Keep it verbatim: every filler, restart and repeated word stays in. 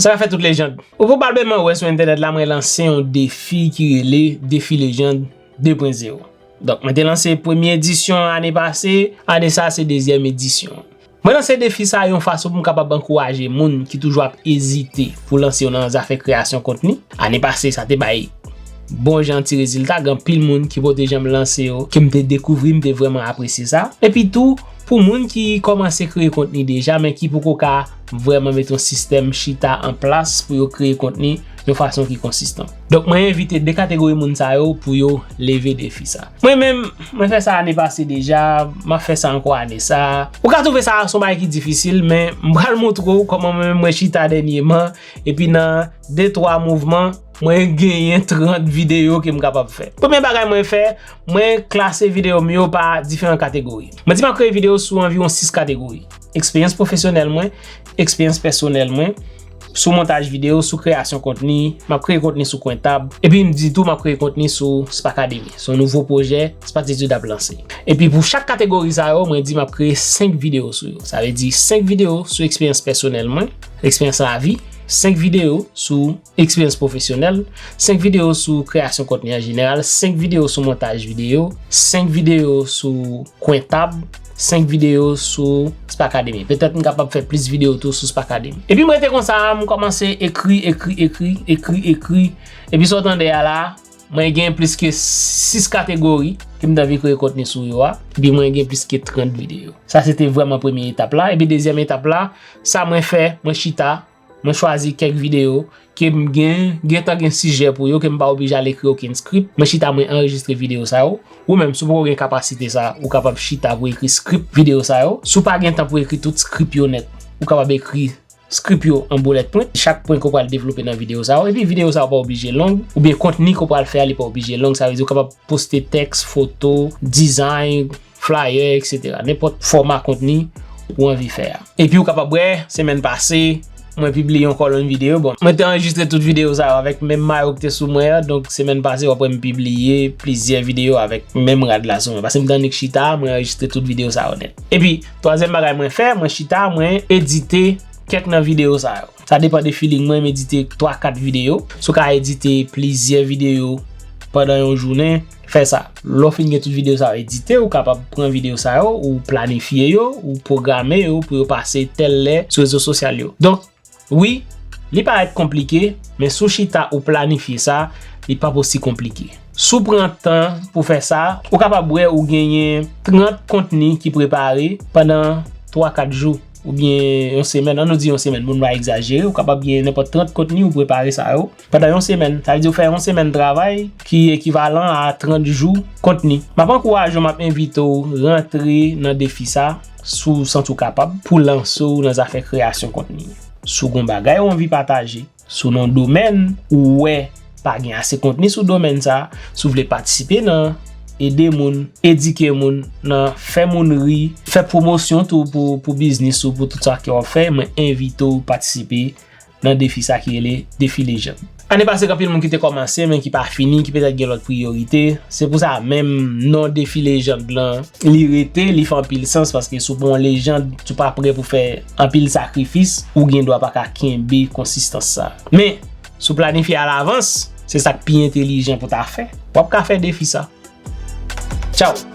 Sa ka fè tout lejand. Ou pwobableman wè sou entènèt la, mwen lanse yon defi ki rele Defi Lejand de pwen zewo. Donk, mwen te lanse premye edisyon an ane pase, ane sa se dezyèm edisyon. Mwen lanse defi sa yon fason pou m kapab ankouraje moun ki toujou ap ezite pou lanse yo nan zafè kreyasyon kontni. Ane pase, sa te bay bon jan ti rezilta, gen anpil moun ki pote janm lanse yo, ke m te dekouvri, m te vrèman apresye sa. Epi tou, pou moun ki kòmanse kreye kontni deja, men ki poko ka vrèman met yon sistèm chita an plas pou yo kreye kontni yon fason ki konsistan. Donk, mwen envite de kategori moun sa yo pou yo leve defi sa. Mwen menm, mwen fè sa ane pase deja, m ap fè sa ankò ane sa. Ou ka twouve sa se yon bagay ki difisil, men m pral montre w kòman mwen menm mwen chita dènyèman, epi nan de twa mouvman, mwen genyen trant videyo ke m kapab fè. Premye bagay mwen fè, mwen klase videyo m yo pa diferan kategori. Mwen di m ap kreye videyo sou anviwon sis kategori. Eksperyans pwofesyonèl mwen, eksperyans pèsonèl mwen, sou montaj videyo, sou kreyasyon kontni, m ap kreye kontni sou Kwentab, epi m di tou m ap kreye kontni sou Spacademy. Se yon nouvo pwojè Spactitude ap lanse. Epi pou chak kategori sa yo, mwen di m ap kreye senk videyo sou yo. Sa vle di senk videyo sou eksperyans pèsonèl mwen, eksperyans lavi, senk videyo sou eksperyans pwofesyonèl, senk videyo sou kreyasyon kontni an jeneral, senk videyo sou montaj videyo, senk videyo sou Kwentab, senk videyo sou Spacademy. Petèt m kapab fè plis videyo tou sou Spacademy. Epi m rete konsa, m kòmanse ekri, ekri, ekri, ekri, ekri. Epi sa w tande a la, mwen gen plis ke sis kategori ke m t anvi kreye kontni sou yo a. Epi mwen gen plis ke trant videyo. Sa se te vrèman premye etap la. Epi dezyèm etap la, sa mwen fè, mwen chita, mwen chwazi kèk videyo ke m gen, gentan gen sijè pou yo, ke m pa oblije al ekri okenn script. Mwen chita, mwen anrejistre videyo sa yo. Ou menm, si w poko gen kapasite sa, ou kapab chita pou ekri script videyo sa yo. Si w pa gen tan pou ekri tout script yo nèt, ou kapab ekri script yo an bullet point. Chak pwen ke w pral devlope nan videyo sa yo. Epi videyo sa yo pa oblije long, oubyen kontni ke w pral fè a, li pa oblije long. Sa vle di w kapab poste tèks, foto, design, flyer, et cetera. Nenpòt fòma kontni ou anvi fè a. Epi ou kapab wè, semèn pase, mwen pibliye yon kòlonn videyo. Bon, mwen te anrejistre tout videyo sa yo avèk menm mayo ki te sou mwen an. Donk, semèn pase, w ap wè m pibliye plizyè videyo avèk menm rad la sou mwen. Paske m t annik chita, mwen anrejistre tout videyo sa yo nèt. Epi, twazyèm bagay mwen fè, mwen chita, mwen edite kèk nan videyo sa yo. Sa depann de feeling mwen, m edite twa, kat videyo. Si w ka edite plizyè videyo pandan yon jounen, fè sa. Lè w fin gen tout videyo sa yo edite, ou kapab pran videyo sa yo, ou planifye yo, ou pwograme yo pou yo pase tèl lè sou rezo sosyal yo. Donk, wi, li parèt konplike, men si w chita ou planifye sa, li p ap osi konplike. Si w pran tan pou fè sa, ou kapab wè ou genyen trant kontni ki prepare pandan twa, kat jou, oubyen yon semèn. Ann nou di yon semèn, pou n pa egzajere, ou kapab genyen nenpòt trant kontni ou prepare sa yo pandan yon semèn. Sa vle di ou fè yon semèn travay ki ekivalan a trant jou kontni. M ap ankouraje w, m ap envite w rantre nan defi sa si w santi w kapab pou lanse w nan zafè kreyasyon kontni. Si w gen yon bagay ou anvi pataje, si w nan yon domèn ou wè pa gen ase kontni sou domèn sa, si w vle patisipe nan ede moun, edike moun, nan fè moun ri, fè pwomosyon tou pou, pou biznis ou, pou tout sa ke w ap fè, mwen envite w patisipe nan defi sa ki rele Defi Lejand. Ane pase, gen anpil moun ki te kòmanse, men ki pa fini, ki petèt gen lòt priyorite. Se pou sa menm non Defi Lejand lan, li rete, li fè anpil sans, paske si w pa yon lejand, si w pa prè pou fè anpil sakrifis, ou gen dwa pa ka kenbe konsistans sa. Men, si w planifye alavans, se sa k pi entelijan pou ta fè, w ap ka fè defi sa. Tchaw!